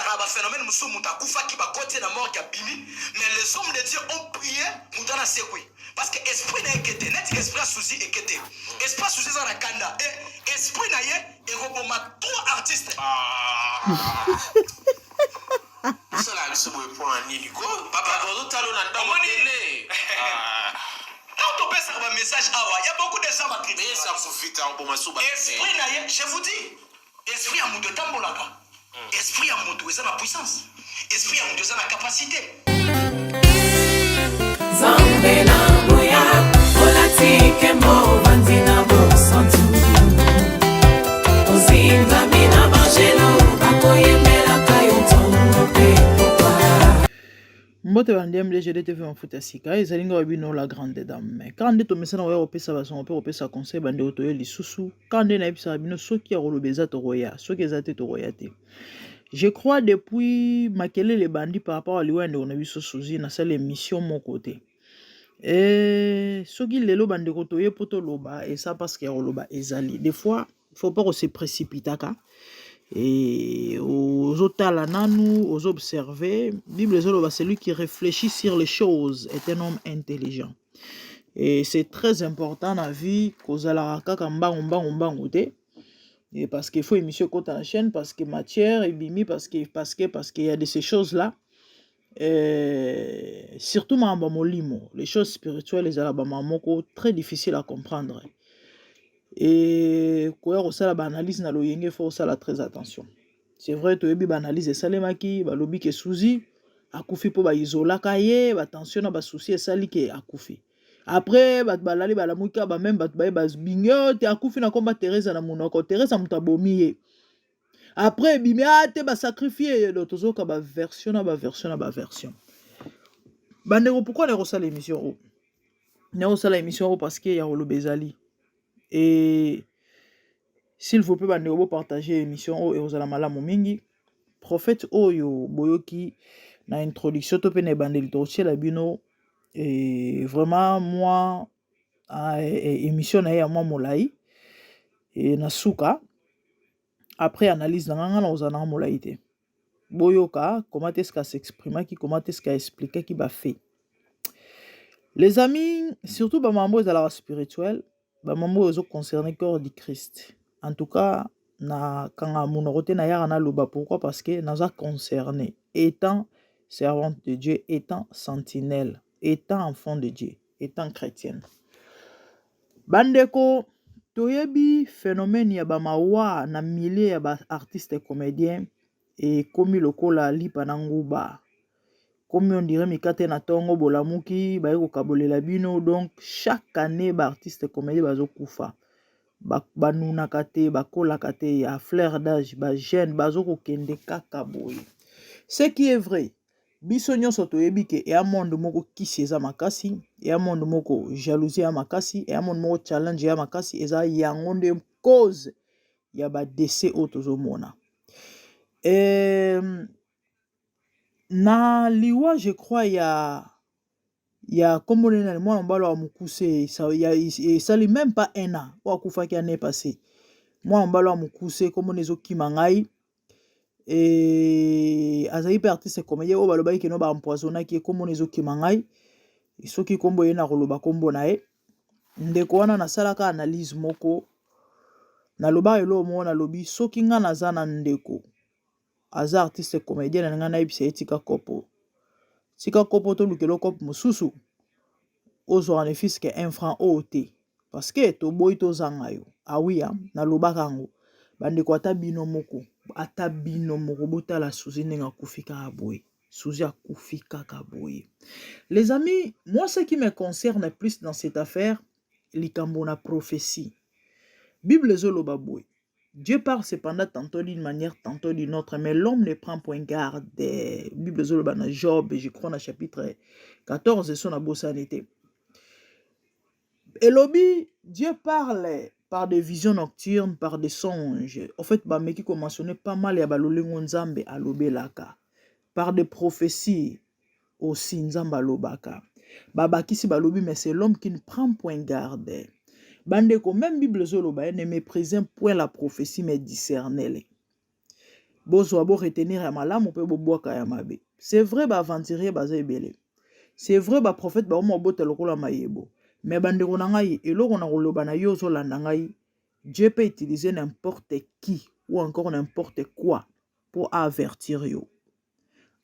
Ezalaka na baphénomène mosusu, moto akufaki, bakoti ye na morgue, abimi, mais les hommes de Dieu ont prié, moto wana asekwi, parce que esprit na ye eke te. Neti esprit ya Suzi eke te. Esprit ya Suzi eza na kanda e esprit na ye ekoboma trop artiste. Osala biso boye mpo na nini ko? Papa, ozotala na ndako Omoni- tele. Ntango topesaka bamessage awa, ya beaucoup de gens bacritique. Esa kuvita oboma so. Esprit na ye, je vous dis, esprit ya moto etambolaka. Esprit ya moto eza na puissance, esprit ya moto eza na capacité. Nzambe na nguya, olati nkembo, ovandi na bosantu, ozingami na bangelo, bakoyembelaka yo ntongo mpe pokwa. Mbote bandi MDGD TV mafuta ya sika, ezali ngai bino la grande dame. Kaka nde tomesana koya kopesa basango mpe kopesa conseil. Bandeko, toye lisusu. Kaka nde nayebisaka bino, soki ya koloba eza, tokoya; soki eza te, tokoya te. Je crois depuis makelele ebandi par rapport à liwa ya ndeko na biso Suzi, nasala émission moko te. Soki lelo bandeko toye mpo toloba, eza parce que ya koloba ezali. Des fois faut pas kose précipitaka et ozotala nanu, ozoobserve. Bible ezoloba: "Celui qui réfléchit sur les choses est un homme intelligent." Et c'est très important na vie, kozalaka kaka mbangu mbangu mbangu te. Et parce qu'il faut émission ekota na chaîne, parce que matière ebimi, parce que y a de ces choses là, surtout makambo ya molimo, les choses spirituelles ezala bamama moko très difficile à comprendre. E koya kosala baanalyse na loyenge, faut kosala très attention. C'est vrai, toyebi baanalyse esalemaki, balobi ke Suzi akufi mpo baizolaka ye, batension na basusi esali ke akufi. Après bato balali, balamuki kaka, bameme bato baye babingi oyo te akufi na komba Teresa na monoko Teresa moto abomi ye. Après ebimi a te basacrifie ye. Donc tozoyoka baversion na baversion na baversion. Bandeko, pourquoi na kosala émission oyo? Na kosala émission oyo parce que ya koloba ezali. Et s'il vous plaît bandeko, bopartage émission oyo, ekozala malamu mingi. Prophète oyo boyoki na introduction to mpe na ebandeli, tokotiela bino e vraiment mwa émission na ye ya mwa molai e na suka. Après analyse na nga, nga na kozala nanga molai te. Boyoka comment est-ce que s'exprimaki, comment est-ce qu'aexplikaki bafaits. Les amis, surtout bamambo ezalaka spirituel, bamambo oyo ezoconcerne corps du Christ, en tout cas nakanga monoko te, nayaka naloba. Pourquoi? Parce que naza concerné, étant servante de Dieu, étant sentinelle, étant enfant de Dieu, étant chrétienne. Bandeko, toyebi phénomène ya bamawa na milieu ya baartiste comédien ekomi lokola lipa na nguba, komi on dirait mikate na ntongo bolamuki, baye kokabolela bino. Donc chaque année baartiste comédien bazokufa, banunaka te, bakolaka te, ya fleur d'âge, bajeune bazokokende kaka boye. Ce qui est vrai, biso nyonso toyebi ke eya monde moko kisi eza makasi, eya monde moko jalousie ya makasi, eya monde moko challenge ya makasi. Eza yango nde cause ya badécès oyo tozomona. Na liwa, je crois, ya nkombo nini nani, mwana mobali wa mokuse, esali même pas un an oyo akufaki année passé, mwana mobali wa mokuse, nkombo nini ezokima ngai, azali mpe artiste comédien oyo balobaki keno baempoisonnaki ye. Nkombo nini ezokima ngai, soki nkombo ye na koloba nkombo na ye. Ndeko wana, nasalaka analyse moko, nalobaka eloko moko, nalobi soki nga naza na ndeko aza artiste comédien, na ngai nayebisa ye: "Tika kopo, tika kopo, tolukela kopo mosusu ozwaka ne fût-ce que un franc oyo te, parce que toboyi tozanga yo." Awiya, nalobaka yango. Bandeko, ata bino moko, ata bino moko botala Suzi ndenge akufi kaka boye. Suzi akufi kaka boye. Les amis, moi, ce qui me concerne plus dans cette affaire, likambo na prophétie, Bible ezoloba boye: "Dieu parle cependant tantôt d'une manière, tantôt d'une autre, mais l'homme ne prend point garde." Bible ezoloba na Job, je crois na chapitre 14, so nabosani te. Elobi Dieu parle par des visions nocturnes, par des songes. En fait, bameki komentionne pas mal ya balolengo Nzambe alobelaka. Par des prophéties aussi Nzambe alobaka. Babakisi, balobi: "Mais c'est l'homme qui ne prend point garde." Bandeko, même Bible ezoloba: "Ne méprisez point la prophétie, mais discernez-les." Bozwa bo retenir ya malamu mpe bobwaka ya mabe. C'est vrai ba aventurier baza ebele. C'est vrai ba prophète bakoma kobota lokola mayebo. Mais bandeko na ngai, eloko na koloba na yo ozolanda ngai, Dieu peut utiliser n'importe qui ou encore n'importe quoi pour avertir yo.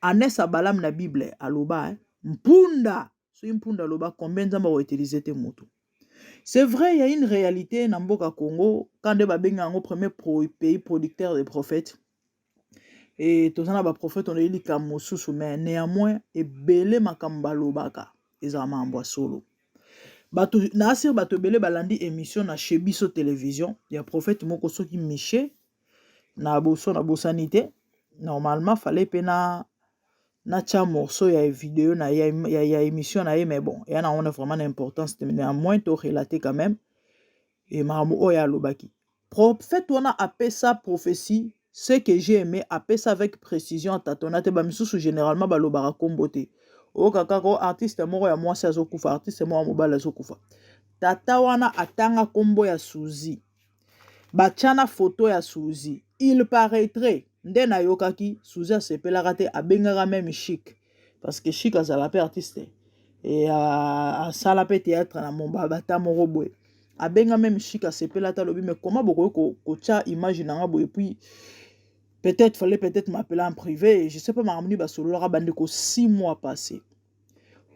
Anesa Balaam na Bible aloba eh, mpunda soki mpunda aloba combien Nzambe ako utiliser te moto. C'est vrai, il y a une réalité na mboka Congo, quand nde babenga yango premier pays producteur de prophètes. Et toza na ba prophètes on likambo mosusu mais néanmoins ebele makambo balobaka ezala makambo ya solo. Bato na asir bato ebele balandi émission na chez biso télévision ya prophète moko soki Miché na boso na bosani te normalement fallait pe na natia morceau ya video na ya émission na ye, mais bon, ya na wana vraiment na importance te, néanmoins to relater quand même e makambo oyo alobaki. Prophète wana apesa prophétie, ce que j'ai aimé, apesa avec précision, atatona te. Bamisusu généralement balobaka kombo te, oyoka kaka o artiste moko ya mwasi azokufa, artiste moko ya mobali azokufa. Tata wana atanga kombo ya Suzi, batia na foto ya Suzi. Il paraîtrait nde nayokaki Suzi asepelaka te, abengaka même Chic, parce que Chic azala mpe artiste e asala mpe théâtre na bata moko boye. Abenga même Chic, asepela te, alobi: "Mais comment bokoki kotia image na nga boye? Puis peut-être fallait peut-être m'appeler en privé." Je sais pas makambo nini basololaka. Bandeko, 6 mois passé,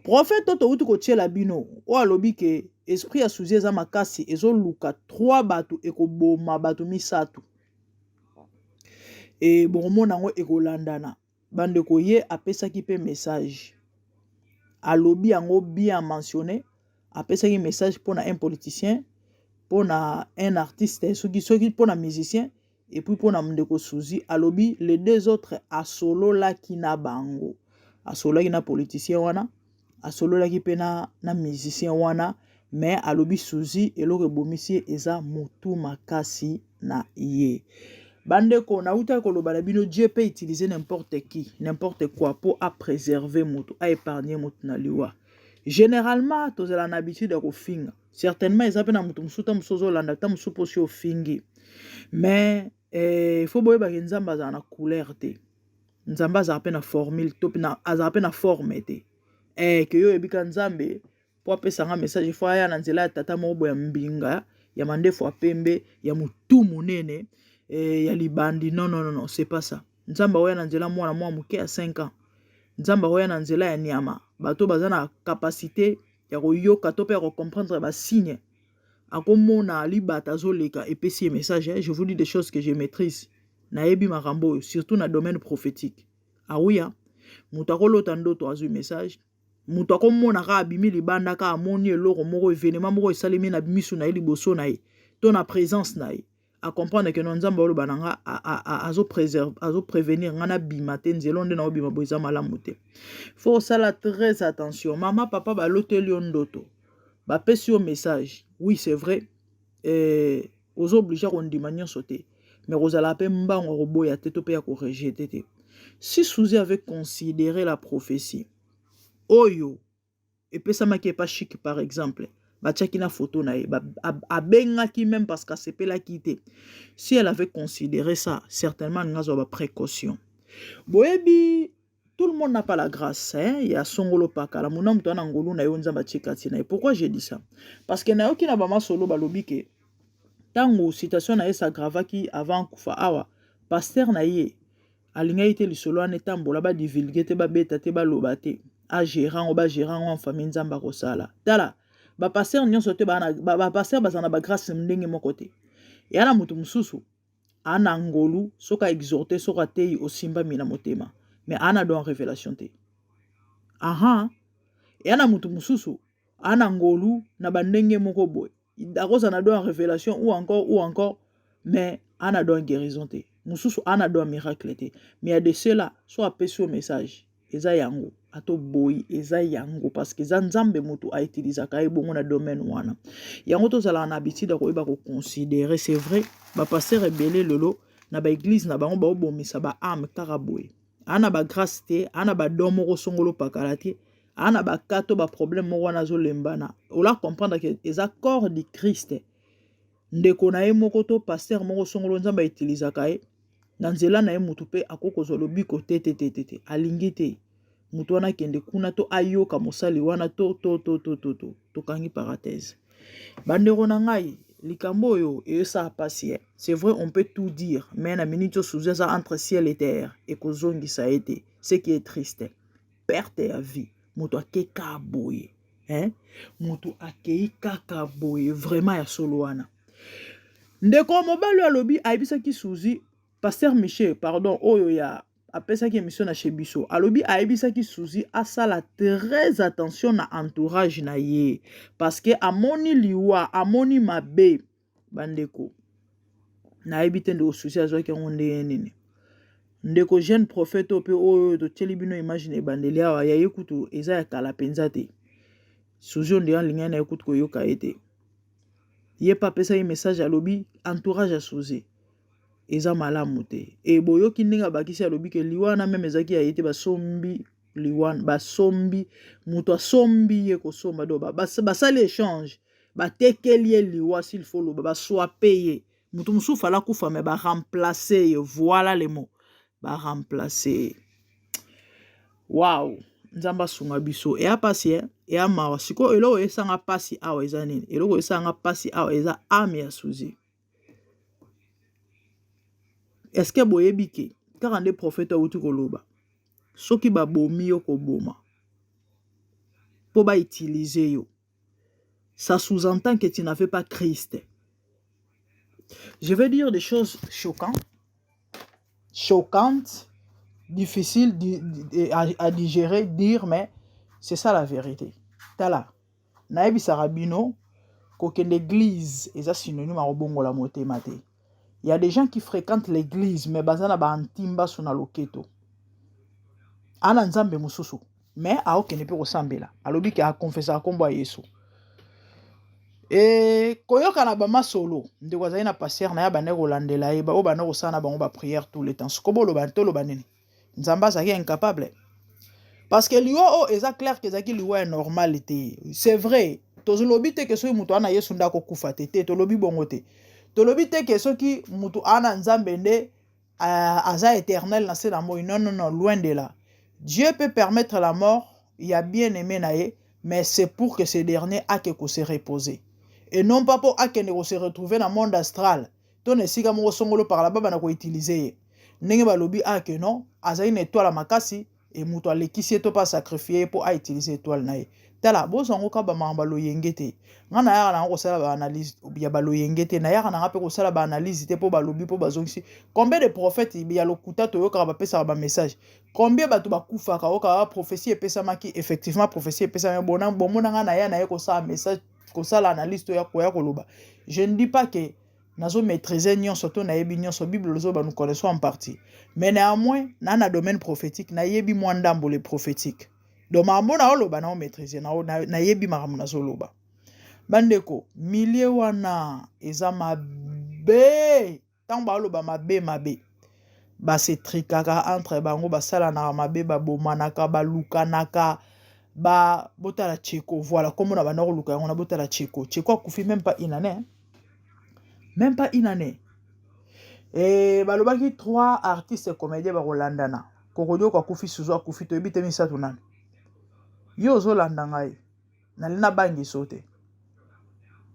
prophète oyo touti kotiela bino, oyo alobi ke esprit ya Suzi eza makasi, ezoluka 3 bato, ekoboma bato misato e bokomona yango ekolandana. Bandeko, ye apesaki mpe message, alobi yango bien mentionné, apesaki message mpona un politicien, mpona un artiste, soki mpona musicien et puis mpona ndeko Suzi. Alobi les deux autres asololaki na bango, asololaki na politicien wana, asololaki mpe na musicien wana. Mais alobi Suzi, eloko ebomisi ye eza motu makasi na ye. Bandeko, nautaki koloba na bino, Dieu peut utiliser n'importe qui, n'importe quoi mpo apréserver moto, aépargne moto na liwa. Généralement tozala na habitude ya kofinga. Certainement eza mpe na moto mosusu, ta mosusu ozolanda, ta mosusu mposi ofingi, mais faut boyebaki Nzambe azala na couleur te, Nzambe azala mpe na formule to azala mpe na forme te. Ke yo oyebika Nzambe mpo apesanga message, faut aya na nzela ya tata moko boye ya mbinga, ya mandefu ya pembe, ya motu monene, ya libandi. Non, non, non, non, c'est pas ça. Nzambe akoya na nzela mwana mwa moke ya 5 ans, Nzambe akoya na nzela ya nyama. Bato baza na capacité ya koyoka to mpe ya kocomprendre basigne, akomona libata azoleka, epesi ye message. Je vous dis des choses que je maîtrise, nayebi makambo oyo, surtout na domaine prophétique. Awuya moto akolota ndoto, azwi message. Moto akomona kaka abimi libanda, kaka amoni eloko moko, événement moko esalemi na misu na ye, liboso na ye to na présence na ye, acomprendre ke no, Nzambe aloba na nga, azoprévenir nga nabima te, nzela nde naobima boye eza malamu te. Faut osala très attention. Mama, papa, baloteli yo ndoto, bapesi yo message, oui, c'est vrai, oza obligé kondima nyonso te, mais kozala mpe mbango ya koboya te to mpe ya korejeter te. Si Suzi avait considéré la prophétie oyo epesamaki epa Chic par exemple, batiaki na foto na ye, abengaki même parce qu'asepelaki te, si elle avait considéré ça, certainement alingi azwa baprécaution. Boyebi, tout le monde n'a pas la grâce, hein? Ya songolo pakala mona moto wana ngolu na yo, Nzambe atie kati na ye. Pourquoi j'ai dit ça? Parce que nayoki na bamasolo, balobi ke ntango situation na ye s'aggravaki avant kufa awa, pasteur na ye alingaki te lisolo wana etambola, badivulguer te, babeta te, baloba te, agérer yango, bagérer yango en famille. Nzambe akosala. Tala, bapasteur nyonso te, bapasteur bazala na bagrâce ndenge moko te. Eya na moto mosusu aa na ngolu, soki aexhorte, soki atei, osimbami na motema, mais aa na don révélation te. Aha, eya na moto mosusu aa na ngolu na bandenge moko boye, akozala na don ya révélation ou encore, mais aa na don ya guérison te. Mosusu aa na don ya miracle te. Mais ya de cela, so apesi yo message, eza yango, ata boyi, eza yango, parce que eza Nzambe moto autilisaka ye bongo na domaine wana. Yango tozalaka na habitude ya koyeba koconsidérer. C'est vrai, bapasteur ebele lelo na baéglise na bango baobomisa baâme kaka boye. Aa na bagrâce te, aa na badon moko songolo pakala te, aa na baka to baproblème moko wana azolembana. Ola comprendre ke eza corps du Christ, ndeko na ye moko to pasteur moko songolo, Nzambe autilisaka ye. Na nzela na ye moto mpe akoki kozwa lobiko te te te te te. Alingi te moto wana akende kuna to ayoka mosali wana to to to to to to. Tokangi parenthèse. Bandeko na ngai, likambo oyo eyosala mpasi eh. C'est vrai, on peut tout dire, mais na minute oyo Suzy aza entre ciel et terre, ekozongisa ye te. Ce qui est triste, perte ya vie. Moto akeka boye, hein? Moto akei kaka boye, vraiment ya solo wana. Ndeko mobali oyo alobi ayebisaki Suzy, Pasteur Michel, pardon, oyo ya apesaki émission na chez biso, alobi ayebisaki Suzy asala très attention na entourage na ye parce que amoni liwa, amoni mabe. Bandeko, nayebi te ndeko Suzy azwaki yango ndenge nini. Ndeko jeune prophète oyo mpe oyo totieli bino image na ebandeli awa, ya ye kutu eza ya kala mpenza te. Suzy oyo nde alingaki na ye kutu koyoka ye te. Ye mpe apesaki message, alobi entourage ya Suzy eza malamu te. E boyoki ndenge abakisi, alobi ke liwa wana meme ezalaki ya ye te, basombi liwa, basombi moto asombi ye kosomba, donc basali échange, batekeli ye liwa, s'il faut loba baswape ye, moto mosusu fala kufa me baremplace ye, voilà le mot, baremplace ye. Wow, Nzambe asunga biso. Eya pasi eh? Eya mawa. Sikoyo eloko esanga pasi awa eza nini? Eloko esanga pasi awa eza ame ya Suzy. Est-ce que boyebi ke kaka nde prophète awuti koloba soki babomi yo koboma po ba utiliser yo, ça sous-entend que tu n'avais pas Christ. Je vais dire des choses choquantes, choquantes, difficiles à digérer, dire, mais c'est ça la vérité. Tala, nayebisaka bino kokende église eza synonyme ya kobongola motema te. Il y a des gens qui fréquentent l'église mais baza na ba antimbasu na loketo. Ana nzambe mosusu mais aokende mpe kosambela, alobi ke akonfesaka nkombo ya Yesu. E koyoka na bamasolo, ndeko azali na pasteur na ye, abandaki kolandela ye, oyo banda kosala na bango baprière tout le temps. Sikoyo boloba, toloba nini? Nzambe azalaki incapable? Parce que liwa oyo eza clair ke ezalaki liwa ya normal te. C'est vrai, tolobi te ke soki moto ana Yesu nde akokufa te. Te, tolobi bongo te. Tolobi te ke soki moto ana Nzambe nde aza éternel na se na moi. Non, non, non, loin de là. Dieu peut permettre la mort ya bien-aimé na ye, mais c'est pour que ce dernier ake ko se reposer et non pas po akende ko se retrouver na monde astral to na esika moko songolo par là-bas bana koutiliser ye ndenge balobi ah que non, azali na étoile ya makasi e moto alekisi ye to mpe asacrifie ye mpo autiliser étoile na ye. Tala, bozwa yango kaka bamakambo ya loyenge te. Ngai nayaka nanga kosala baanalyse ya baloyenge te, nayaka nanga mpe kosala baanalyse te mpo balobi mpo bazongisi. Combien de prophètes ya lokuta toyokaka bapesaka bamessage? Combien bato bakufaka okaka prophétie epesamaki? Effectivement, prophétie epesamaki. Bona bomona ngai naya naye kosala message, kosala analyse to ya koya koloba. Je ne dis pas que nazo maîtriser nyonso to nayebi nyonso. Bible ezoba nous connaissons en partie, mais néanmoins na domaine prophétique nayebi mwa ndambo le prophétique. Donc makambo na oloba na maîtriser, nayebi makambo nazoloba. Bandeko, milieu wana eza mabe. Ntango baoloba mabe mabe, basetrikaka entre bango, basalanaka mabe, babomanaka, balukanaka. Ba botala Cheko, voilà kombo na banda koluka yango na botala Cheko. Cheko akufi même pas une année, même pas une année. E balobaki trois artistes comédien bakolandana. Kokodioko akufi, Suzu akufi, toyebi te misato nani. Yo ozolanda ngai, nali nabangiso te.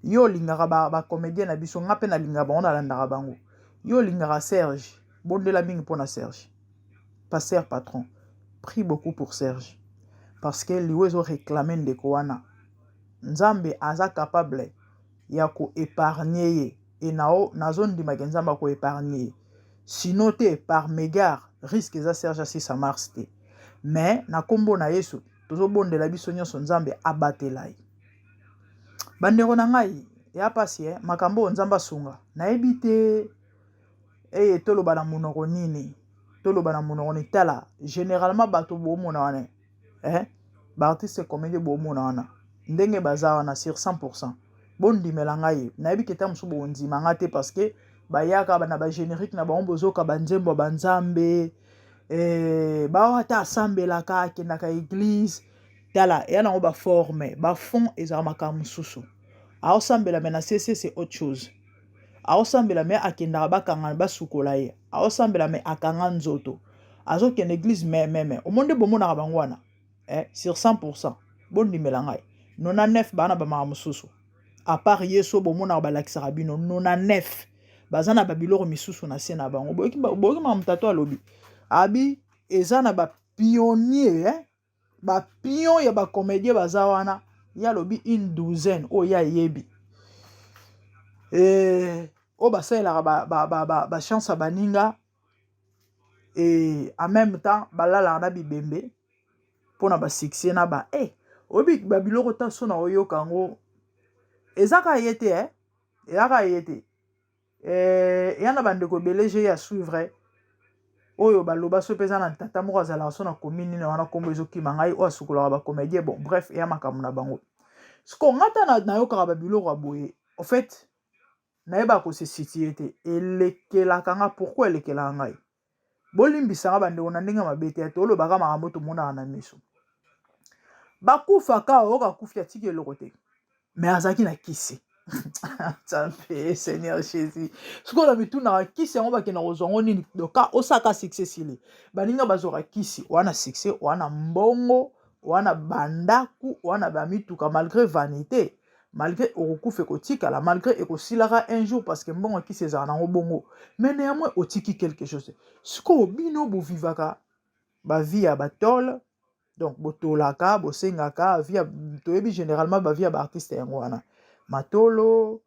Yo olingaka bacomédien na biso, nga mpe nalingaka bango, nalandaka bango. Yo olingaka Serge, bondela mingi mpona Serge. Pasteur patron, prie beaucoup pour Serge parce que liwa ezoréclame ndeko wana. Nzambe aza capable ya koépargne ye e nao nazondimaka Nzambe akoépargne ye, sinon te, par mégarde, risque eza Serge asisa mars te. Mais na nkombo na Yesu tozobondela biso nyonso, Nzambe abatela ye. Bandeko na ngai, ya pasi eh? Makambo oyo Nzambe asunga, nayebi te eye toloba na monoko nini, toloba na monoko nini. Tala, généralement bato bomona wana eh? Baartiste comédien bomona wana ndenge baza wana, sur 100, bondimela ngai, nayebi ke ta mosusu bondima nga te parce que bayaka na bagénérique na bango, bozoka banzembo ya banzambe eh, bawa ata asambelaka, akendaka église. Tala, eya nango baforme, bafond ezalaka makambo mosusu. Aosambela me na cc, c'est autre chose. Aosambela mais akendaka bakanga basukola ye. Aosambela mais akanga nzoto. Azokende église mais mais mais. Omoni nde bomonaka bango wana. Eh, sur 100%. Bondimela ngai. 99 bana ba makambo mosusu. À part Yesu bomonaka balakisaka bino 99 baza na babiloko misusu na se na bango. Boyoki boyoki makambo tata alobi. Abi eza na ba pionnier eh? Ba pion ya ba comédien baza wana. Ye alobi une douzaine oyo ye ayebi. Eh, oyo basalelaka ba, ba, ba, ba, ba chance ya baninga et en même temps balalaka na bibembe mpona ba succès na ba eh, oyebi babiloko ta so na oyoka yango eza kaka ye te eh? Eza kaka ye te eh, eya na bandeko ebele je ya suivre oyo baloba so mpe eza na tata moko azalaka so na commune nini wana nkombo ezokima ngai oyo asukolaka bacomédien. Bon, bref, eya makambo na bango. Siko nga ta nayokaka babiloko ya boye, en fait nayebaka kose situer te, elekelaka nga. Pourquoi elekelaka ngai? Bolimbisanga bandeko na ndenge mabe te, tolobaka makambo tomonaka na miso. Bakufaka, oyoka akufi, atiki eloko te, mais azalaki na kisi. Nzambe, Seigneur Jésus! Sikoyo na mitunaka, kisi yango bakenda kozwa yango nini? Doka osaka succès sili, baninga bazwaka kisi wana succès wana, mbongo wana, bandaku wana, bamituka, malgré vanité, malgré okokufa ekotikala, malgré ekosilaka un jour, parce que mbongo kisi ezala nango bongo, mais néanmoins otiki quelque chose. Sikoyo bino bovivaka bavie ya batole, donc botolaka, bosengaka vie. Toyebi généralement bavie ya baartiste yango wana, matolo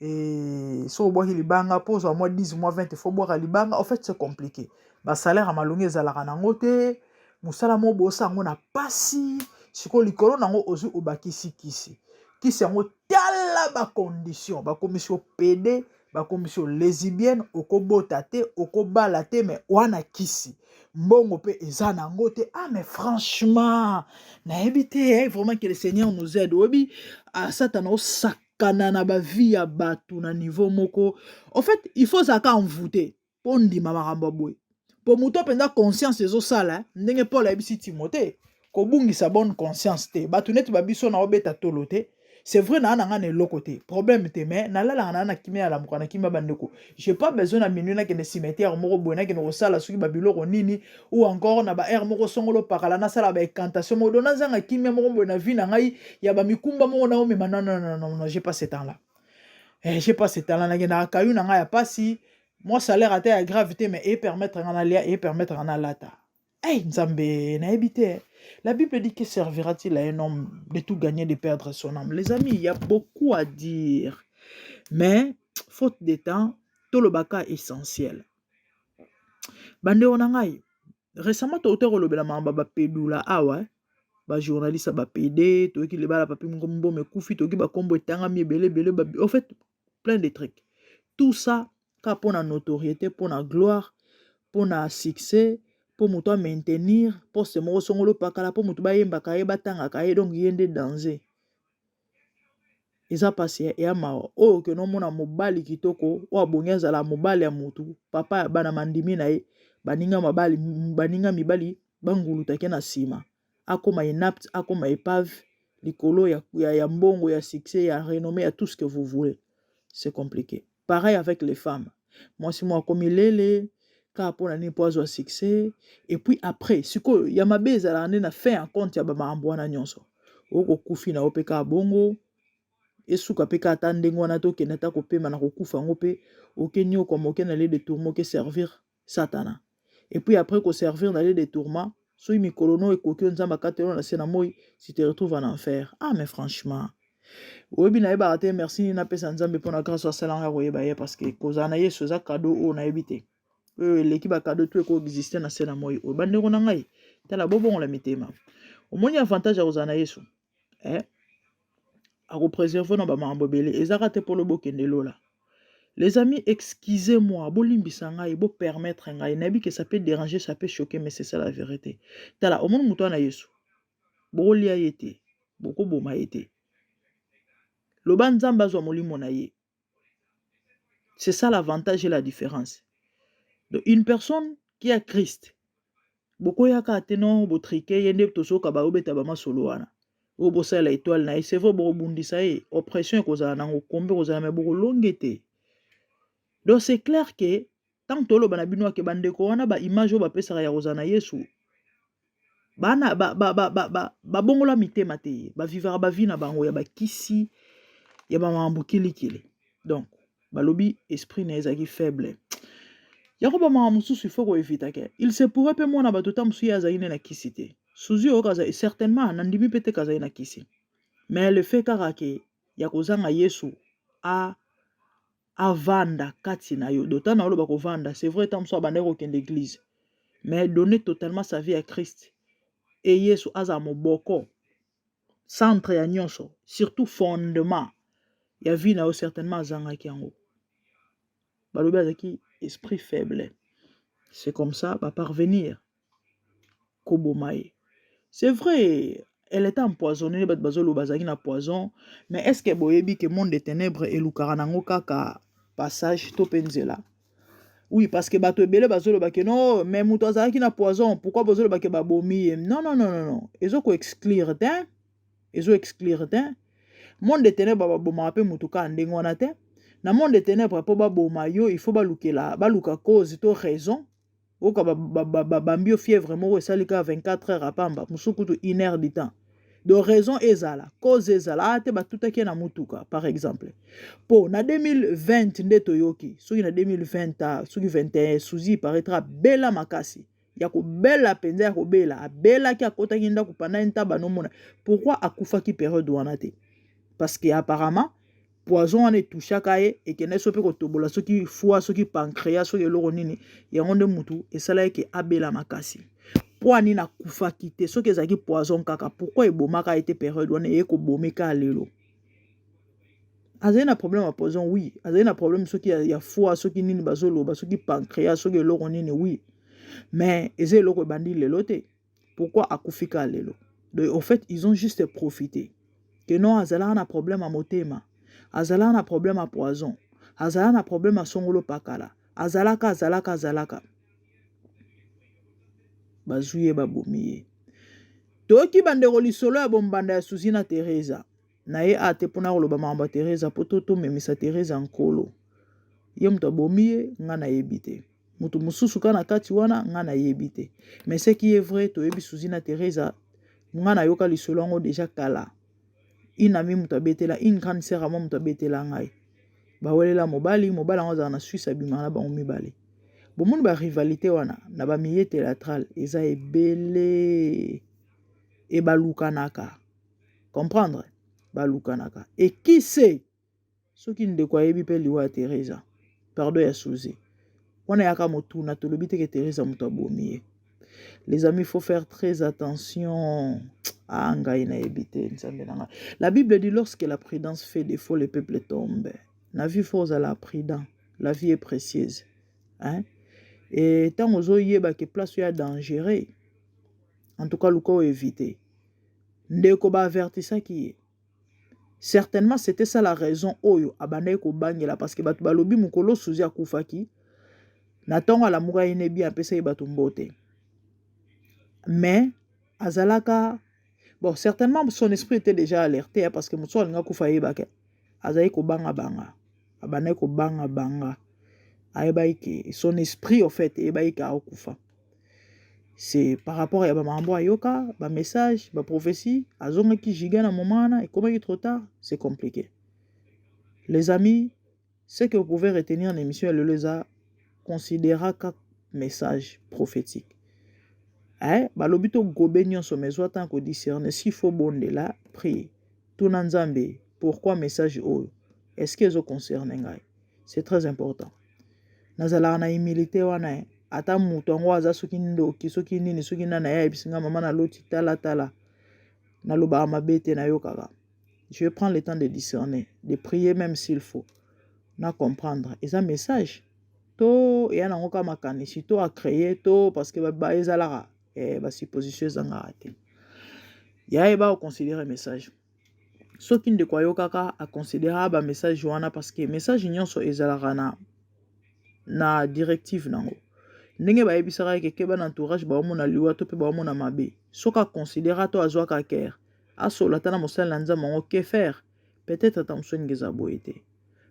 e so obwaki libanga mpo ozwa mwa 10, mwa 20, faut bwaka libanga. En fait, c'est compliqué. Basalaire ya malongi ezalaka nango te, mosala moko bosa yango na pasi. Sikoyo likolo nango ozwi, obakisi kisi. Kisi yango, tala bacondition, bakomisi yo pédé, bakomisi yo lesbienne, okobota te, okobala te, mais wana kisi, mbongo mpe eza nango te. Ah, mais franchement nayebi te eh, vraiment, que le Seigneur nous aide. Oyebi, ah, Satana osakana na bavie ya bato na niveau moko. En fait, il faut ozalaka envoûté mpo ndima makambo ya boye, mpo moto mpenza conscience ezosala ndenge Paul ayebisi Timote kobungisa bonne conscience te. Bato neti babiso na obeta tolo te, c'est vrai, naa na nga na eloko te, problème te, mais nalalaka naa na kimia, nalamuka na kimia. Bandeko, j'ai pas besoin na minuit nakende cimetière moko boye, nakende kosala soki babiloko nini, ou encore na baheure moko songolo pakala, nasala baincantation moko, donc nazanga kimia moko boye na vie na ngai ya bamikumba moko naomema. Non, non, non, non, non, j'ai pas ce temps là eh, j'ai pas ce temps là. Nakendaka kayu na ngai ya pasi, mwa salaire ata ya grave te, mais epermettre nga nalia, epermettre nga nalata. Hey, Nzambe, nayebi te. La Bible dit: que servira-t-il à un homme de tout gagner, de perdre son âme? Les amis, il y a beaucoup à dire. Mais, faute de temps, tolobaka essentiel. Bandeko na ngai, récemment touti kolobela makambo bapedula awa, bajournaliste bapede, toyoki libala papi mboma ekufi, toyoki bakombo etangami ebele ebele, en fait plein de trucs. Tout ça kaka mpona notoriété, mpona gloire, mpona succès, mpo moto amaintenir poste moko songolo pakala, mpo moto bayembaka ye, batangaka ye, donc ye nde danger. Eza mpasi ya mawa oyo okende omona mobali kitoko oyo abongi azala mobali ya motu, papa ya bana, mandimi na ye, baninga mabali, baninga mibali bangulutake na nsima, akoma inapte, akoma épave likolo ya mbongo, ya succès, ya renommée, ya tout ce que vous voulez. C'est compliqué. Pareil avec les femmes, mwasi moko akomi lele kaka mpona nini? Mpo azwa succès. Et puis après, sikoyo ya mabe ezalaka nde na fin ya compte ya bamakambo wana nyonso, okokufi na yo mpe kaka bongo, esuka mpe kaka ata ndenge wana. Tokende ata kopema na kokufa yango mpe oke niokwama, oke na lieu de tourment, oke servir Satana. Et puis après koservir na lieu de tourment, soki mikolo no ekoki oyo Nzambe akateli na se na moi, tu te retrouves en enfer. Ah, mais franchement, oyebi, nayebaka te merci nini napesa Nzambe mpona grâce asalanga ya koyeba ye, parce que kozala na Yesu eza cadeau oyo nayebi te oyo eleki bacadeau to ekoexiste na se na moi oyo. Bandeko na ngai, tala, bobongola mitema. Omoni avantage ya kozala na Yesu eh? Akopreserve na bamakambo ebele, ezaka te mpolo bokende lola. Les amis, excusez-moi, bolimbisa ngai, bopermettre ngai, nayebi que ça peut déranger, ça peut choquer, mais c'est ça la vérité. Tala, omoni moto wana Yesu, bokolia ye te, bokoboma ye te. Loba Nzambe azwa molimo na ye. C'est ça l'avantage et la différence. Donc une personne qui a Christ, bokoyaka te no botrike ye nde tozoka baobeta bamasolo wana oyo bosalela étoile na ye. C'est vrai, bokobundisa ye, oppression ekozala nango, kombe ekozala, me bokolonge te. Donc c'est clair que ntango toloba na bino ake bandeko wana ba image oyo bapesaka ya kozala na Yesu, bana babongola mitema te, bavivaka ba vie na bango ya bakisi, ya bamakambo kilikili. Donc balobi esprit na ye ezalaki faible. Yango bamakambo mosusu il faut koevitake. Il se pourrait mpe mwana bato ta mosusu ye azalaki nde na kisi te. Suzi oyo kaza certainement, nandimi mpe te kazali na kisi, mais le fait kaka ke ya kozanga Yesu a avanda kati na yo. Donc ntango oloba kovanda, c'est vrai, ntango mosusu abandaki kokende église, mais donner totalement sa vie à Christ e Yesu azala moboko, centre ya nyonso, surtout fondement ya vie na yo, certainement azangaki yango. Balobi azalaki esprit faible. C'est comme ça baparvenir koboma ye. C'est vrai, elle était empoisonnée, bato bazoloba azalaki na poison, mais est ce que boyebi ke monde de ténèbres elukaka nango kaka passage to mpe nzela? Oui, parce que bato ebele bazoloba ke non, mais moto azalaki na poison, pourquoi bozoloba ke babomi ye? Non, non, non, non, non, ezo koexclure te, ezo exclure te. Monde de ténèbres babomaka mpe motu kaka ndenge wana te. Na monde de ténèbres, mpo baboma yo, il faut balukela, baluka cause to raison. Oyoka bambi yo fièvre moko esali kaka 24 heures apamba, mosusu kutu une heure du temps. Donc raison ezala, cause ezala aa te. Batutaki ye na mutuka par exemple, mpo na 2020 nde toyoki soki na 2020, soki 21, Suzi paraîtra abela makasi ya kobela mpenza, ya kobela. Abelaki, akotaki ndako pendant ntaba nomona. Pourquoi akufaki période wana te? Parce que apparemment poison wana etushaka ye, ekende so mpe kotobola soki foie, soki pancréas, soki eloko nini. Yango nde mutu esalaki ke abela makasi. Mpo anini akufaki te? Soki ezalaki poison kaka, pourquoi ebomaka ye te période wana, eye kobomeka lelo? Azali na problème ya poison, oui. Azali na problème soki ya foie, soki nini bazoloba, soki pancréas, soki eloko nini, oui, mais eza eloko ebandi lelo te. Pourquoi akufi kaka lelo? Donc au fait, ils ont juste profité que non, azalaka na problème ya motema, azalaka na problème ya poison, azalaka na problème ya songolo pakala, azalaka, azalaka, azalaka. Bazwi ye, babomi ye. Toyoki bandeko lisolo ya bombanda ya Suzi na Teresa na ye a te mpona koloba makambo ya Teresa, mpo to tomemisa Teresa nkolo. Ye moto abomi ye, nga nayebi te. Moto mosusu kaka na kati wana, nga nayebi te. Mais ce qui est vrai, toyebi Suzi na Teresa. Nga nayoka lisolo yango déjà kala. Une amie moto abetela, une grande sœur amo moto abetela ngai. Bawelela mobali, mobali yango azala na Suisse, abimaka na bango mibale. Bomoni barivalité wana na bamilieu théâtral eza ebele, ebalukanaka, comprendre, balukanaka. Ekise soki ndeko ayebi mpe liwa ya Teresa, pardon, ya Suzi wana, yaka motuna. Tolobi teke Teresa moto abomi ye. Les amis, faut faire très attention. Ah, ngai nayebi te, Nzambe na ngai. La Bible dit: lorsque la prudence fait défaut, le peuple tombe. Na vie, faut ozala prudent. La vie est précieuse, hein? E ntango ozoyeba ke place oyo ya dangereux, en tout cas luka oevite. Ndeko baavertisaki ye, certainement c'était ça la raison oyo abandaki kobangela, parce que bato balobi mokolo Suzi akufaki na ntongo, alamuka ye ne bien, apesaki bato mbote, mais azalaka bon, certainement son esprit était déjà alerté, hein, parce que moto alinga kufa ayebaka. Azalaki kobangabanga, abandaki kobangabanga, ayebaki ke son esprit au fait eyebaki ke akokufa. C'est par rapport ya bamakambo ayoka, bamessage, baprophétie. Azongaki giga na moment wana, ekomaki trop tard, c'est compliqué. Les amis, ce que vous pouvez retenir na émission ya lelo eza considéraka message prophétique. Eh, balobi togobe nyonso, mais zwa ntango kodiscerne. S'il faut bondela, prie, tuna Nzambe pourquoi message oyo, est ce que ezoconcerne ngai? C'est très important. Nazalaka na humilité wana. Ata moto yango aza soki ndoki, soki nini, soki nani, aye ayebisi nga: "Mama, naloti, talatala," nalobaka mabe te, nayokaka. Je vais prendre le temps de discerner, de prier même s'il faut, na comprendre eza message to eya nango kaka makanisi to acréer to, parce que ezalaka basupposition ezangaka te. Yayeba koconsidere message. Soki ndeko ayokaka, aconsidéraka bamessage wana, parce que message nyonso ezalaka na directive nango. Ndenge bayebisaka eke keba na entourage, baomona liwa to mpe baomona mabe. Soki aconsidéra to azwaka kere, asola ata na mosali na Nzambe yango, que faire? Peut-être ata mosu eningi eza boye te,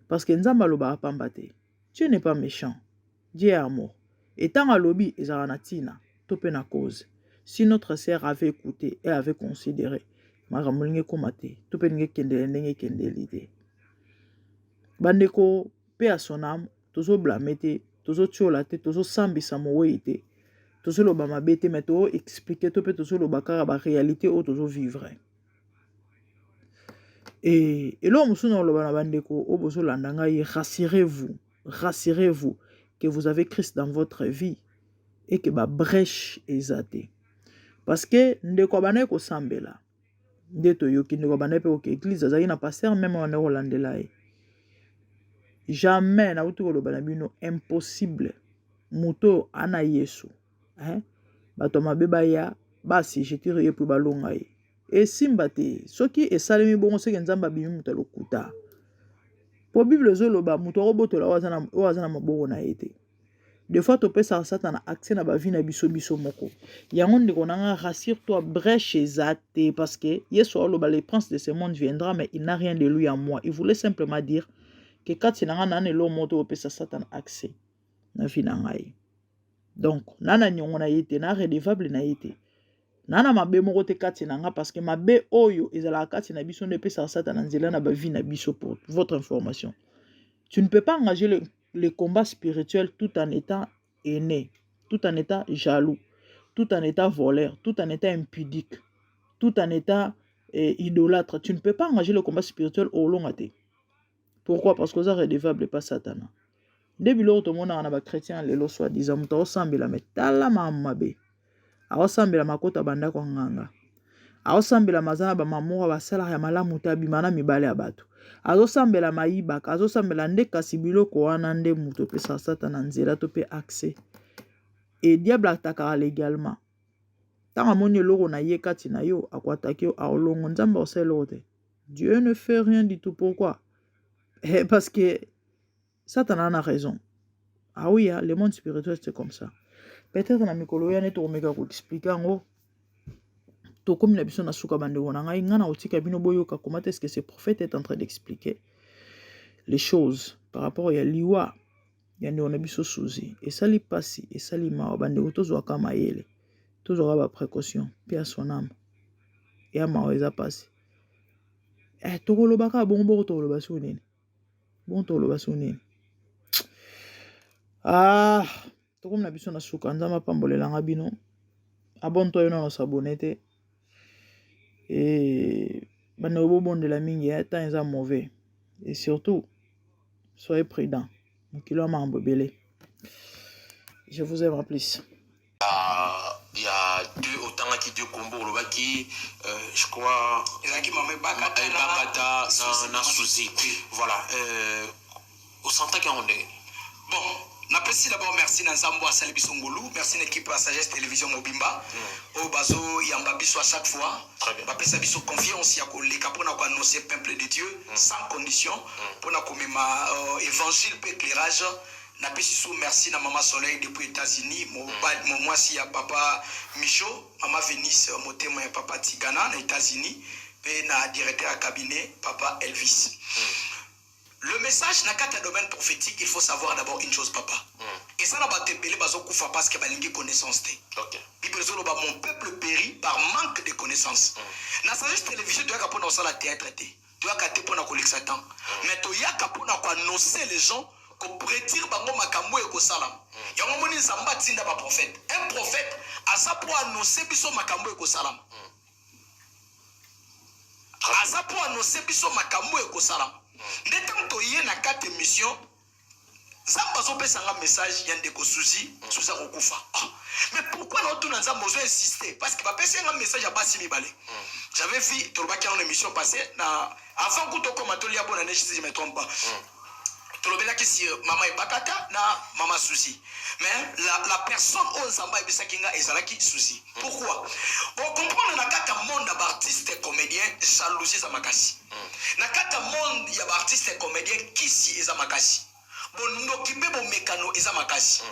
parce que Nzambe alobaka pamba te. Dieu n'est pas méchant. Dieu est amour. Et ntango alobi ezalaka na ntina to mpe na cause. Si notre sœur avait écouté et avait considéré, makambo ndenge ekóma te to mpe ndenge ekendele ndenge ekendeli te. Bandeko, paix à son âme, tozoblâmer te, tozotiola te, tozosambisa mowei te, tozoloba mabe te, mais toexpliquer to mpe tozoloba kaka baréalité oyo tozovivre. E eloko mosusu na koloba na bandeko oyo bozolanda ngai, rassurez-vous, rassurez-vous que vous avez Christ dans votre vie et que babrèche eza te, parce que ndeko abandaki kosambela nde toyoki, ndeko abandaki mpe koke église, azalaki na pasteur même abandaki kolandela ye. Jamais, nauti koloba na bino, impossible moto oyo ana Yesu, hein? Bato ya mabe baya baassujettir ye mpo balonga ye, esimba te. Soki esalemi bongo, soki Nzambe abimi moto ya lokuta, mpo Bible ezoloba moto akobotola oyo aza na maboko na ye te. Des fois topesaka Satana accès na bavie na biso, biso moko. Yango, ndeko na nga, rassure toi, brèche eza te, parce que Yesu aloba: "Le prince de ce monde viendra, mais il n'a rien de lui en moi." Il voulait simplement dire que kati na nga na eloko moko te opesa Satana accès na vie na ngai. Donc na niongo na ye te, na redevable na ye te, na mabe moko te kati na nga, parce que mabe oyo ezalaka kati na biso nde epesaka Satana nzela na bavie na biso. Pour votre information, tu ne peux pas engager le combat spirituel tout en étant aîné, tout en étant jaloux, tout en étant voleur, tout en étant impudique, tout en étant idolâtre. Tu ne peux pas engager le combat spirituel olonga te. Pourquoi? Parce que oza redevable pa Satana. Nde biloko tomonaka na bachrétien lelo, soi-disant moto aosambela, mais tala makambo mabe aosambela, makota bandako ya nganga aosambela, maza na bamamoko basalaka ya malamu te, abima na mibale ya bato, azosambela, mayibaka, azosambela nde. Kasi biloko wana nde moto opesaka Satana nzela to mpe accès. E diable attaquaka légalement. Ntango amoni eloko na ye kati na yo, akoattaquer yo, aolongo. Nzambe akosala eloko te. Dieu ne fait rien du tout. Pourquoi? Parce que Satana a raison. Ah oui, le monde spirituel, c'est comme ça. Peut-être na mikolo oyo nde tokomeka koexpliquer yango. Tokomi na biso na suka, bandeko na ngai. Ngai na kotika bino boyoka comment est-ce que ce prophète est en train d'expliquer les choses par rapport ya liwa ya ndeko na biso Suzi. Esali mpasi, esali mawa. Bandeko, tozwaka mayele, tozwaka baprécaution. Mpe ya son âme, ya mawa, eza mpasi. Tokolobaka bongo boko, tokoloba soki nini bongo, tokoloba soki nini. Ah, tokomi na biso na suka. Nzambe apambolelanga bino. Abonne-toi, yo nano s'abonner te. E bandeko, bobondela mingi, temps eza mauvais, et surtout soyez prudent, mokili wa makambo ebele. Je vous aime en plus. Il y a deux, otangaki deux kombo, olobaki, je crois ezalaki mama Ebakata na Suzi, voilà. Osantaki yango ndenge? Bon, napesi d'abord merci na Nzambe asali biso ngolu. Merci na équipe ya Sagesse Télévision mobimba oyo bazoyamba biso à chaque fois, bapesa biso confiance ya koleka mpona koannoncer peuple de Dieu sans condition, mpona komema évangile mpe éclairage. Napesi so merci na mama Soleil depuis États-Unis, mwasi ya papa Micho, mama Venise motema ya papa Tigana na États-Unis, mpe na directeur ya cabinet papa Elvis. Le message na kati ya domaine prophétique, il faut savoir d'abord une chose, papa. Eza na bato ebele bazokufa parce que balingi connaissance te. Bible ezoloba: "Mon peuple périt par manque de connaissance." Na Sagesse Télévision, toyaka mpona kosala théâtre te, toyaka te mpona kolekisa temps, mais toyaka mpona koannoncer les gens, koprédire bango makambo ekosalama. Yango moni Nzambe atinda baprophète. Un prophète aza mpo annonce biso makambo ekosalama, aza mpo annonce biso makambo ekosalama. Nde ntango toye na kati émission, Nzambe azopesanga message ya ndeko Suzi. Suzi akokufa. Ah, mais pourquoi naotuna Nzambe, ozo insiste? Parce que bapesi nga message ya basi mibale. J'avais vu, tolobaki yango na émission passée, na avant kuta okoma tolia bona ne, si je me trompe pas, tolobelaki si mama Ebakata na mama Suzi. Mais la personne oyo Nzambe ayebisaki nga ezalaki Suzi. Pourquoi? Ocomprendre, na kati ya monde ya baartiste comédien, jalousie eza makasi. Na kati ya monde ya baartiste comédien, kisi eza makasi, bondoki mpe bomekano eza makasi.